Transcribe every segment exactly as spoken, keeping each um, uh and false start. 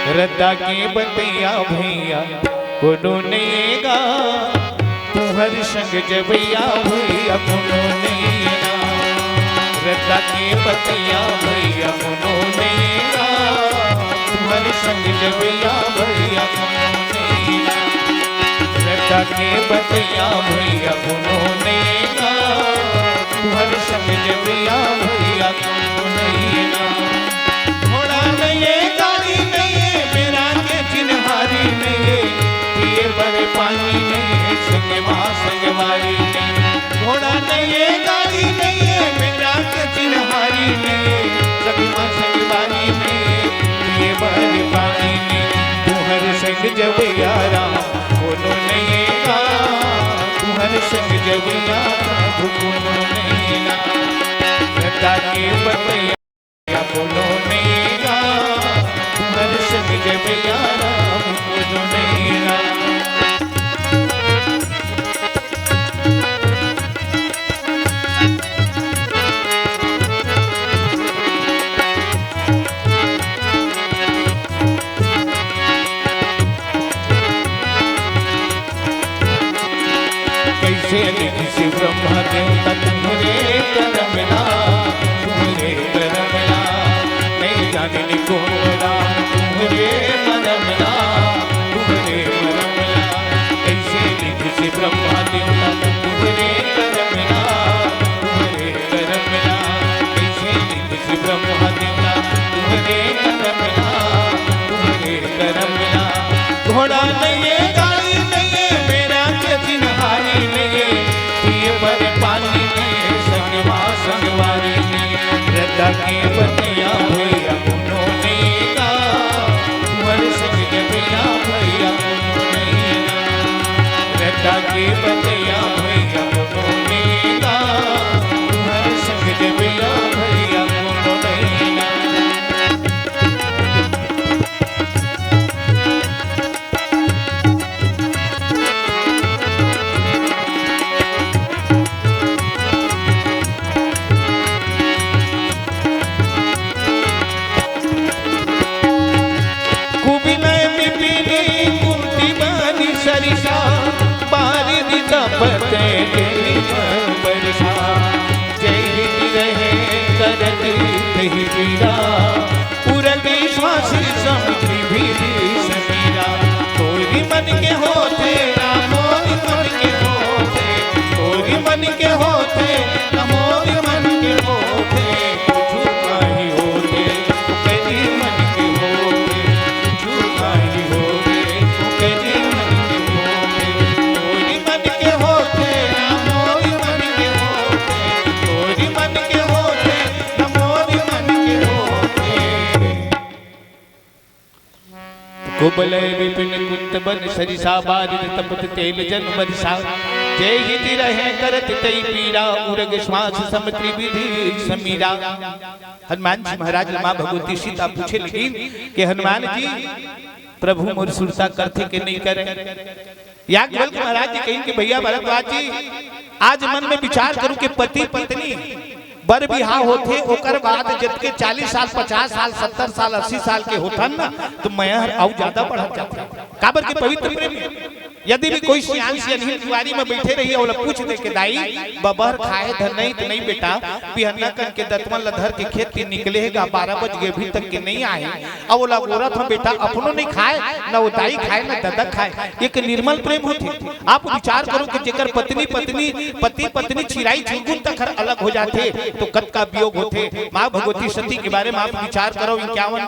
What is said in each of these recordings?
रद्दा के बतैया भैया कोनो नइगा, तुँहर संग जबैया भैया कोनो नइगा। रद्दा के बतैया भैया कोनो नइगा, तुँहर संग जबैया भैया कोनो नइगा। रद्दा के बतैया भैया कोनो नइगा, तुँहर संग जबैया भैया कोनो नइगा। घोड़ा नइये, गाड़ी नइये, मेरा के चिन्हारी नइये, पिए बर पानी नइये, संगवा संगवारी नइये। घोड़ा नइये, गाड़ी नइये, मेरा के चिन्हारी नइये, संगवा संगवारी नइये, पिए बर पानी नइये। तुँहर संग जबैया राम कोनो नइगा, तुँहर संग जबैया राम कोनो नइगा। रद्दा के बतैया कोनो नइगा, तुँहर संग जबैया राम कोनो नइगा। कइसे लिखिस ब्रह्मा देवता तुँहरे करम ला, तुँहरे करम ला। नइ जानिन कोन राम तुँहरे मरम ला, तुँहरे मरम ला। कइसे लिखिस ब्रह्मा देवता तुँहरे करम ला, तुँहरे करम ला। कइसे लिखिस ब्रह्मा देवता तुँहरे करम ला, तुँहरे करम ला। घोड़ा नइये, गाड़ी नइये, मेरा के चिन्हारी नइये, पिए बर पानी नइये, संगवा संगवारी नइये। रद्दा के बतैया भैया कोनो नइगा, तुँहर संग जबैया भैया कोनो नइगा। रद्दा के बतैया भैया कोनो नइगा, तुँहर संग जबैया भैया कोनो नइगा। कुबिलय बिपिन कुंती बानी सरिसा, बारिदि तपत केलि बरसा। जय हित रहे करत तहि पीरा, उरग श्वास सम त्रिविधि समीरा। तोरि मन के होथे ना मोरि मन के होथे, तोरि मन के होथे ना मोरि मन के होथे। कुछु काहि होथे, कहि मन के होथे, कुछु काहि होथे, कहि मन के होथे। तोरि मन के होथे ना मोरि मन के होथे, तोरि मन के होथे ना मोरि मन के होथे। कुबलय बिपिन कुंत बन सरिसा, बारिदि तपत तेल जन बरसा। जय हित रहे करत तहि पीरा, उरग श्वास सम त्रिविधि समीरा। हनुमान जी महाराज ल माँ भगवती सीता पूछे लगिन कि हनुमान जी, प्रभु मोर सुरता करथे के नइ करे? याज्ञवल्क्य महाराज जी कहिन कि भैया भरद्वाज जी, आज मन में विचार करूं कि पति पत्नी बर बिहाव होथे, ओकर बाद जतके चालीस साल, पचास साल, सत्तर साल, अस्सी साल के होथन न, तो मया हर अउ ज्यादा बढ़त जाथे। काबर के पवित्र प्रेम हे। यदि भी कोई सियान सियनहिन दुआरी में बैठे रही, ओला पूछ दे के, "दाई, बबहर खाए धन नहीं त नहीं बेटा, बिहनिया कन के दतवन ल धर के खेत के निकले हे गा, बारह बज गे, अभी तक के नहीं आए।" अब ओला गोरत हंव बेटा, अपनो नहीं खाए, न वो दाई खाए, न ददा खाए। एक निर्मल प्रेम होथे। आप विचार करो कि जेकर पत्नी, पत्नी, पति पत्नी चिराई झुरगुन तक हर अलग हो जाथे, तो कतका वियोग होथे। माँ भगवती सती के बारे में आप विचार करो, इक्यावन,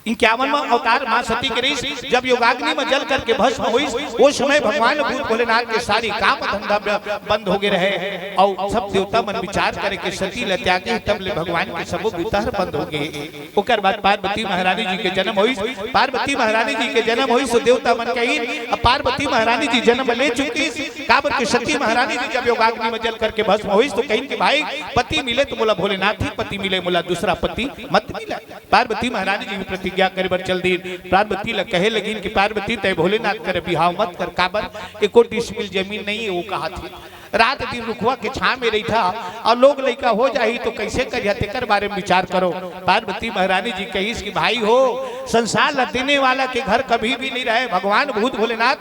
इक्यावन में अवतार माँ सती के रहिस, जब योगाग्नि में जल करके भस्म होइस, वो समय भगवान भूत भोलेनाथ के सारी काम धंधा ब-, बंद हो गए रहे, और सब देवता मन विचार करे के सती ल त्यागे, तब ले भगवान के सबो बुता हर बंद हो गए। ओकर बाद पार्वती महारानी जी के जन्म होइस। पार्वती महारानी जी के जन्म होइस तो देवता मन कहिन, अब पार्वती महारानी जी जन्म ले चुकिस, काबर के सती महारानी जी जब योगाग्नि में जल करके भस्म होइस तो कहिन कि भाई, पति मिले तो मोला भोलेनाथ ही पति मिले, मोला दूसरा पति मत मिले। पार्वती महारानी जी भी प्रतिज्ञा करे बर चल दीन। पार्वती ल कहे लगिन कि पार्वती, तय भोलेनाथ कर बिहाव मत कर, काबर एको डिसमिल जमीन नहीं है, वो कहा थे। रात दिन रुखवा के छांव में रहिथा अउ लोग लइका हो जाही तो कइसे करिहा, तेकर बारे में विचार करो। पार्वती महारानी जी कहिस कि भाई हो, संसार ला देने वाला के घर कभी भी नहीं रहे। भगवान भूत भोलेनाथ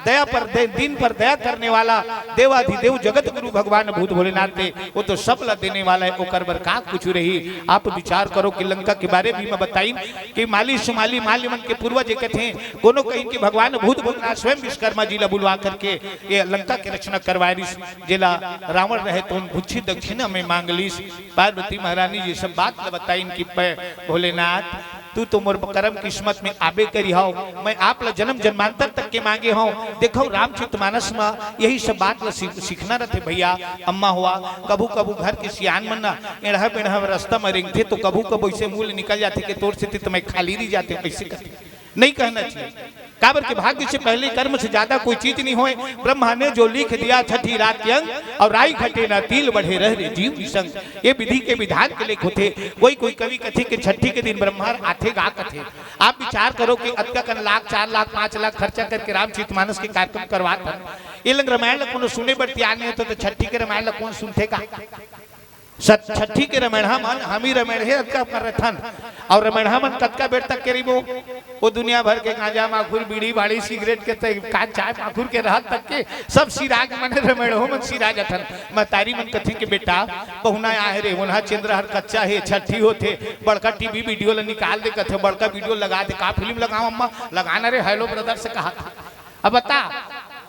दया पर दे, दीन पर दया करने वाला देवाधिदेव जगत गुरु भगवान भूत भोलेनाथ हे, वो तो सब ला देने वाला हे, ओकर बर का कुछ रही। आप विचार करो कि लंका के बारे में मैं बताइन कि माली सुमाली माली मन के पूर्वज कथे, कोनो कहिन कि भगवान भूत भोलेनाथ स्वयं विश्वकर्मा जी ला बुलवा करके ये लंका के रचना करवाए रिस, जेला रावण रहे तो उन भुच्छी दक्षिणा में मांग लिस। पार्वती महारानी ये सब बात ल बताइन कि पै भोलेनाथ, तू तो मोर करम किस्मत में आबे करी हव, मैं आप ल जन्म जन्मांतर तक के मांगे हव। देखो रामचरित मानस में यही सब बात ल सीख-, सीखना रहते भैया। अम्मा हुआ, कभू कभू घर के सियान मन ना एड़हा बेड़हा रस्ता में रेंगथे तो कभू कभू ऐसे मुंह ले निकल जाथे कि तोर से तो मैं खाली रह जाते, ऐसे करते। नहीं कहना चाहिए। काबर के भाग्य से पहले कर्म से ज्यादा कोई चीज नहीं होए। ब्रह्मा ने जो लिख दिया छठी रात के अंग, और राई घटे ना तिल बढ़े रह रे जीव निसंग। ये विधि के विधान के लेख होथे। कोई कोई कवि कथे के छठी के दिन ब्रह्मा आथे गा कथे। आप विचार करो कि अतका कन लाख, चार लाख, पांच लाख खर्चा करके रामचरित मानस के कार्यक्रम करवात हन। ये लंग रामायण ला कोनो सुने बर तैयार नहीं होता तो छठी के रामायण ला कौन सुनथे का? सत-, छठी के रमैणहा मन, हम ही रमैण हे, अतका कर रथन। और रमैणहा मन कतका बेर तक के रहिबो? वो दुनिया भर के गांजा, माखुर, बीड़ी, बाड़ी, सिगरेट के तय, का चाय, माखुर के रहत तक के सब सिराग मन, रमैणहो मन सिरा जथन। महतारी मन कथे के बेटा, पहुना आहे रे, ओनहा चंद्र हर कच्चा हे, छठी होथे, बड़का टीवी वीडियो ल निकाल दे कथे, बड़का वीडियो लगा दे, का फिल्म लगाओ अम्मा? लगाना रे, हेलो ब्रदर से कहा। अब बता,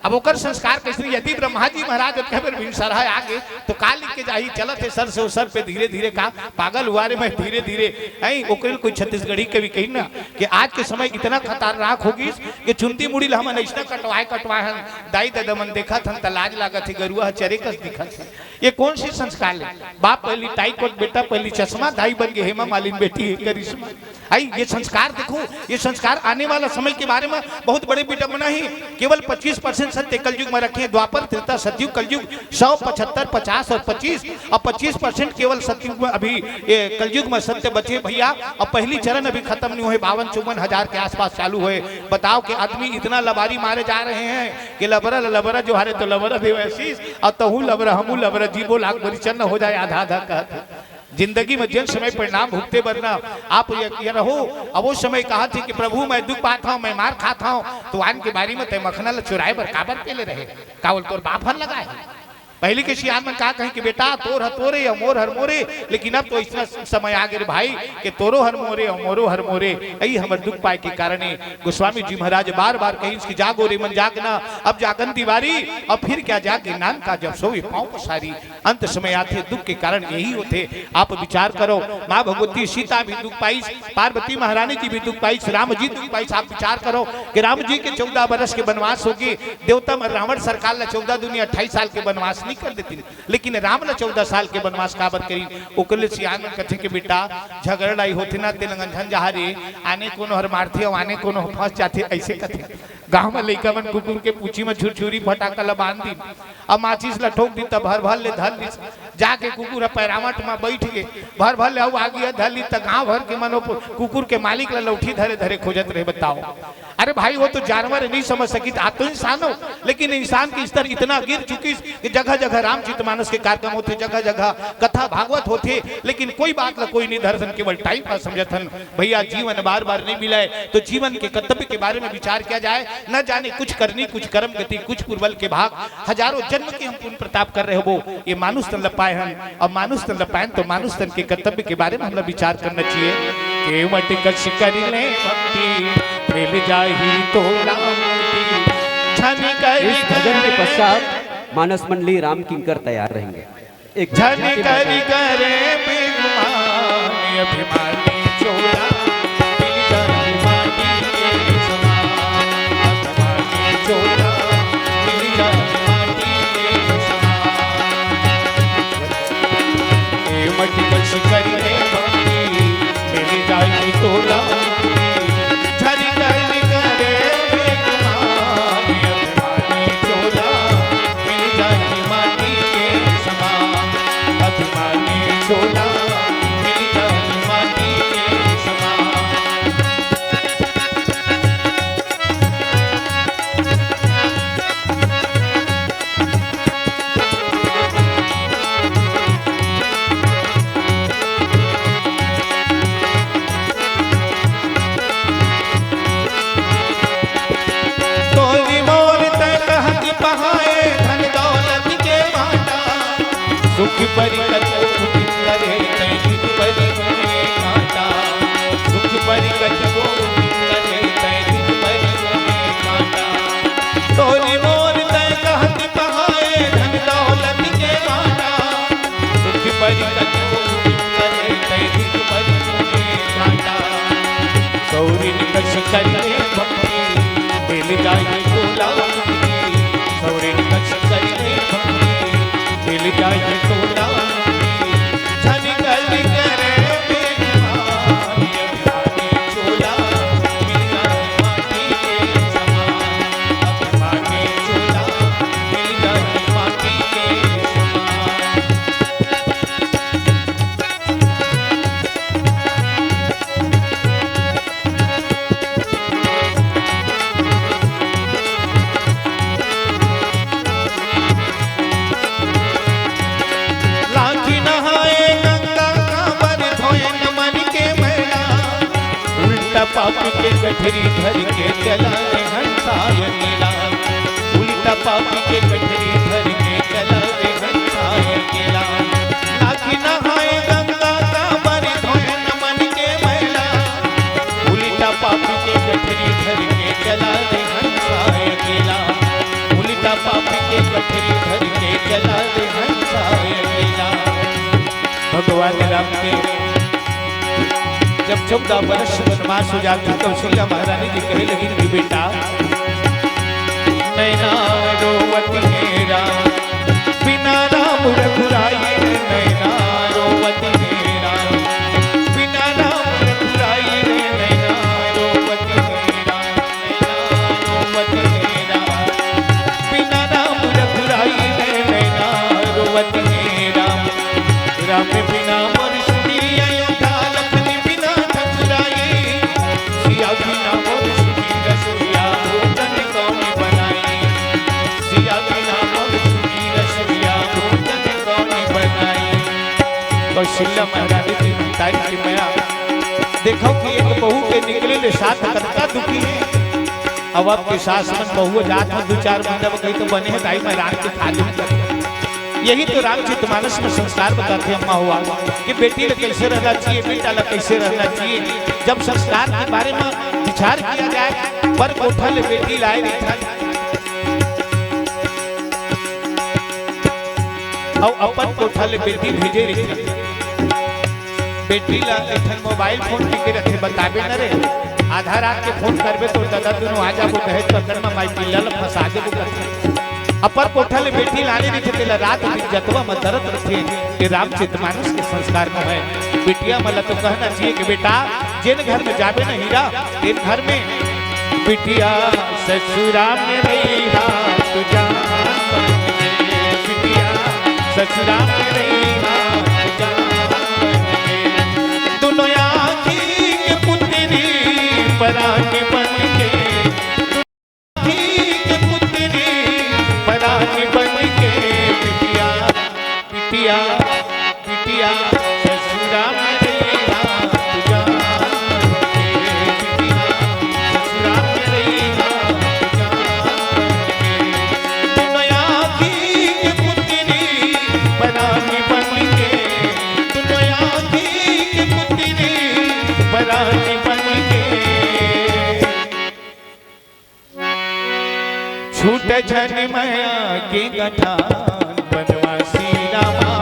अब ओकर संस्कार कैसे? यदि ब्रह्मा जी महाराज ओतके बेर भिनसरहा आगे, तो का लिख के जाही? चलत हे सर से ओ सर पे धीरे धीरे, का पागल हुआ रे मैं धीरे धीरे। ऐ ओकरे कोई छत्तीसगढ़ी कवि कही ना कि आज के समय इतना खतरनाक हो गिस कि चुंदी मुड़ी ला हमन अइसना कटवाए कटवाए हन, दाई ददा मन देखत हन त लाज लागत हे, गरुआ ह चरे कस दिखत हे। ये कौन सी संस्कार ले? बाप पहली टाई कोट, बेटा पहली चश्मा, दाई बन गए हेमा मालिन, बेटी है करिश्मा। आई, ये संस्कार देखो, ये संस्कार आने वाला समय के बारे में बहुत बड़े विडंबना ही। केवल पच्चीस परसेंट सत्य कलयुग में रखे हैं, द्वापर, त्रेता, सतयुग, कलयुग, सौ, पचहत्तर, पचास और पच्चीस, और पच्चीस परसेंट केवल सतयुग में, अभी ये कलयुग में सत्य बचे भैया। और पहली चरण अभी खत्म नहीं हुए, बावन चौवन हजार के आसपास चालू हुए। बताओ कि आदमी इतना लबारी मारे जा रहे हैं कि लबरा लबरा जो हारे तो लबरा देव आशीष, और तहू लबरा हमू लबरा, जीवो लाख बरी चन्न हो जाए आधा आधा कहत। जिंदगी में जेन समय परिणाम भुगते बर ना आप ये, ये रहो। अब वो समय कहा थे कि प्रभु मैं दुख पात हूँ, मैं मार खात हूँ, तो आन के बारी में तय मखना ल चुराए बर काबर पेले रहे? का बोल तोर बाप हर लगा है? पहली के सियान मन का कहें कि बेटा तोर ह तोरे या मोर हर मोरे, लेकिन अब तो इतना समय आ गए रे भाई कि तोरो हर मोरे और मोरो हर मोरे। यही हमर दुख पाए के कारण है। गोस्वामी जी महाराज बार बार कहीं कि जागो रे मन जागना, अब जागन तिवारी, अब फिर क्या जागे नाम का जब सोए पाँव पसारी। अंत समय आथे, दुख के कारण यही होथे। आप विचार करो, माँ भगवती सीता भी दुख पाइस, पार्वती महारानी जी भी दुख पाइस, राम जी दुख पाइस। आप विचार करो कि राम जी के चौदह बरस के बनवास होगे, देवता मन रावण सरकार ला चौदह दुनिया अट्ठाईस साल के बनवास नहीं कर देतिन, लेकिन राम ला चौदह साल के बनवास काबर करिन? ओकर ले सियान मन कथे के बेटा, झगड़ा लड़ाई होथे ना, ते लंगन झन जहा रे, आने कोनो हर मारथे अउ आने कोनो फंस जाथे, ऐसे कथे। गांव में लइका मन कुकुर के पूछी में छुरछुरी फटाका ला बांध दिन, अब माचिस ला ठोक दिन, तब भर भर ले धर लिस। जाके कुकुर ह पैरावट में बैठ के भर भर ले अउ आगी ह धर ली, त गांव भर के मनो कुकुर के मालिक ला लौठी धरे धरे खोजत रहे। बताओ, अरे भाई, वो तो जानवर नहीं समझ सकित, आप तो इंसान हो, लेकिन इंसान के स्तर इतना गिर चुकिस कि जगह जगह रामचरित मानस के कार्यक्रम होथे, जगह जगह कथा भागवत होथे, लेकिन कोई बात ला कोई नहीं धरथन, केवल टाइम पास समझथन। भैया, जीवन बार बार नहीं मिला है, तो जीवन के कर्तव्य के बारे में विचार किया जाए। न जाने कुछ करनी, कुछ कर्म गति, कुछ पुरबल के भाग, हजारों जन्म के हम पुण्य प्रताप कर रहे हो, ये मानुष तन ल पाए हन, और मानुष तन ल पाए हन, तो मानुष तन के कर्तव्य के बारे में हमला विचार करना चाहिए। केवट कछ करि ले भक्ति, मिल जाही तोला मुक्ति। झन करि इस भजन के पश्चात मानस मंडली राम किंकर तैयार रहेंगे। एक झन करि करे बेईमान, अभिमानी चोला, मिल जाही माटी के समान। अभिमानी चोला, मिल जाही माटी के समान। ए मट कछ करि ले भक्ति, मिल जाही तोला मुक्ति। झन करि करे बेईमान, अभिमानी चोला, मिल जाही माटी के समान। अभिमानी चोला, मिल जाही माटी बरकत को करे तै दुख बरकत में काटा, दुख बरकत को करे तै दुख बरकत में काटा। तोरी मोर तै कहत पहाए धन दौलत के बाटा, दुख बरकत को करे तै दुख बरकत में काटा। सौरिन कछ करिले भक्ति, मिल जाही तोला मुक्ति। सौरिन कछ करिले भक्ति, मिल जाही तोला मुक्ति। झन कल करे बेईमान, अभिमानी चोला, मिल जाही माटी के समान। अभिमानी चोला, मिल जाही माटी के समान। लाखी नहाए गंगा कांवर धोए न मन के मैला। उल्टा पापी के गठरी धर के चला रे हंसा अकेला। उल्टा पापी के गठरी धर के चला रे हंसा अकेला। लाखी नहाए गंगा कांवर धोए न मन के मैला। उल्टा पापी के गठरी धर के चला रे हंसा अकेला। उल्टा पापी के गठरी धर के चला रे हंसा अकेला। भगवान राम के जब चौदह बरस वनवास हो जात हे, कौशल्या महारानी जी कहे लगिन कि बेटा, नैना रोवत हे राम, बिना राम रघुराई रे, नैना रोवत हे राम, बिना राम रघुराई रे, नैना रोवत हे राम, नैना रोवत हे राम, बिना राम रघुराई रे, नैना रोवत हे राम। राम बिना मोर सुनी अयोध्या, लखन बिना ठकुराई। सिया बिना मोर सुनी रसोइया, भोजन कौन बनाई। सिया बिना मोर सुनी रसोइया, भोजन कौन बनाई। कौशल्या महारानी जी महतारी के मया। देखो कि एक बहू के निकले ले साथ कतका दुखी हे। अब आपके सास मन बहू जात में दू चार महीना में कहीं तो बने हे, दाई मैं राम के खा लूं। यही तो रामचरित मानस में संस्कार बताथे अम्मा हुआ कि बेटी ला कैसे रहना चाहिए, बेटा ला कैसे रहना चाहिए। जब संस्कार के बारे में विचार किया जाए, पर कोठा ले बेटी लाए रहिथन, अउ अपन कोठा ले बेटी भेजे रहिथन। बेटी ला एक ठन मोबाइल फोन दे के रथे, बताबे न रे, आधा रात के फोन करबे तो ददा दुनो आ जाबो, दहेज पकड़ म माई पिल्ला ल फंसा देबो करथे। अपन कोठा ले बेटी लाने रहिथे, तेला रात दिन जतवा म दरत रथे। ये रामचरित मानस के संस्कार म हे। बिटिया मन ल तो कहना चाहिए कि बेटा, जेन घर में जाबे न हीरा, तेन घर में बिटिया ससुरा में रहिहा तू जान बन के, बिटिया ससुरा में रहिहा तू जान बन के। दुनो आँखी के पुतरी परान बन के, आँखी के पुतरी परान बन के, बिटिया, बिटिया, बिटिया ससुरा में रहिहा तू जान बन के, बिटिया ससुरा में रहिहा तू जान बन के। दुनो आँखी के पुतरी परान बन के, दुनो आँखी के पुतरी परान बन के। छूट झन मया के गठान, बनवासी रामा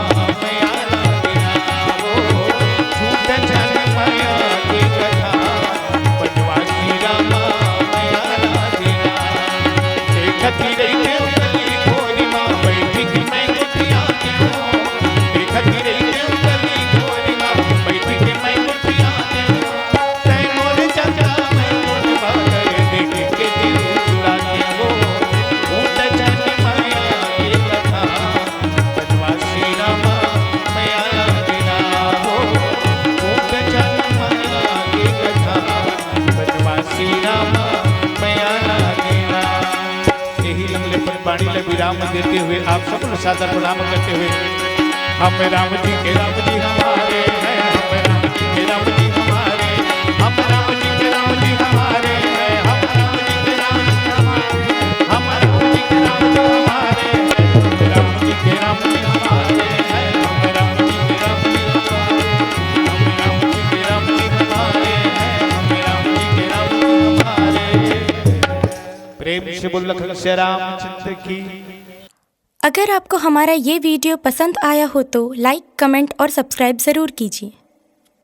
मया ला देना वो। छूट झन मया के गठान, बनवासी रामा मया ला देना। देखत ही रहिथे गली घोरी मा, बैठी के मैं गोठिया के हो। देखत ही रहिथे गली घोरी मा, बैठी के मैं गोठिया के हो। तै मोर चंदा, मैं मोर बादल, देख के दिल चुरा के वो। छूट झन मया के गठान, बनवासी रामा मया ला देना वो। छूट झन मया के गठान, बनवासी रामा मया ला देना। यही रंग ले अपन वाणी ले विराम देते हुए आप सबको सादर प्रणाम करते हुए, हम राम जी के राम जी हमारे हैं, हम राम जी के राम जी हमारे, हम राम जी के राम जी हमारे हैं, हम राम जी के राम जी हमारे, हम राम जी के राम जी हमारे हैं, हम राम जी के राम जी हमारे हैं, हम प्रेम से बोल लखन सिया रामचंद्र की। अगर आपको हमारा ये वीडियो पसंद आया हो तो लाइक, कमेंट और सब्सक्राइब ज़रूर कीजिए।